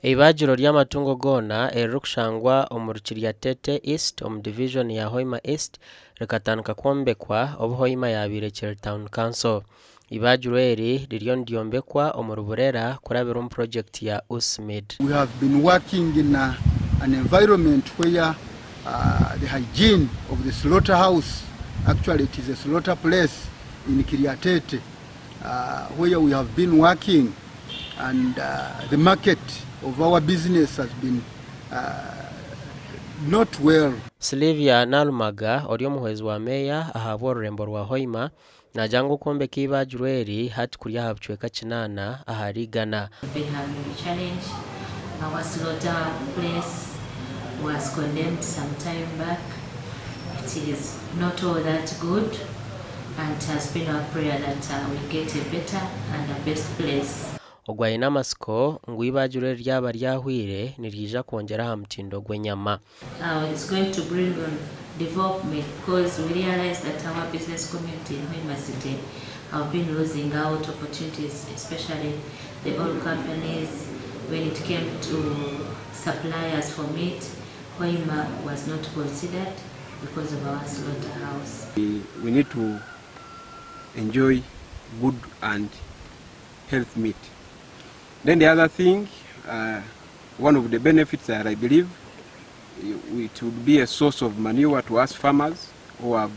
Eibaagiro ry'amatungo goona eririkushangwa omuri Kiryatete East omu divijoni ya Hoima East rikatandika kwombekwa obu Hoima yaabaire ekiri Town Council. Eibaagiro eri ririyo niryombekwa omuri Burera kurabira omu purogyekiti ya USMID. We have been working in an environment where the hygiene of the slaughter house, actually it is a slaughter place in Kiryatete where we have been working and the market of our business has been not well. Sylivia Nalumaga ori omuhwezi wa meeya ahabw'orurembo rwa Hoima naagira ngu okwombeka eibaagiro eri hati kuri aha bucweka kinaana ahari igana. Been having a challenge. Our slaughter place was condemned some time back. It is not all that good and it has been our prayer that we get a better and a best place. Ogu aine amatsiko ngu eibaagiro eri ryaba ryahwire niryija kwongyera aha mutindo gw'enyama. It's going to bring on development because we realize that our business community in Hoima City have been losing out opportunities, especially the oil companies. When it came to suppliers for meat, Hoima was not considered because of our slaughterhouse. We need to enjoy good and health meat. Then the other thing, one of the benefits that I believe, it would be a source of manure to us farmers who have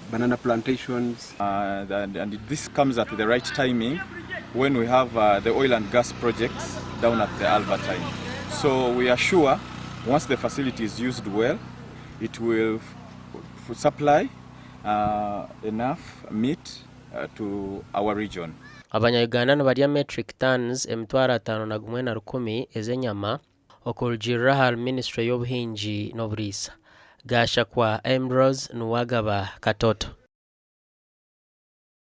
banana plantations. And this comes at the right timing when we have the oil and gas projects down at the Albertine. So we are sure once the facility is used well, it will supply enough meat to our region. Abanya-Uganda nibarya metric tons 51,000 ez'enyama okurugiirira ahari ministry y'obuhingi n'oburiisa. Gashakwa Ambrose Nuwagaba Katoto.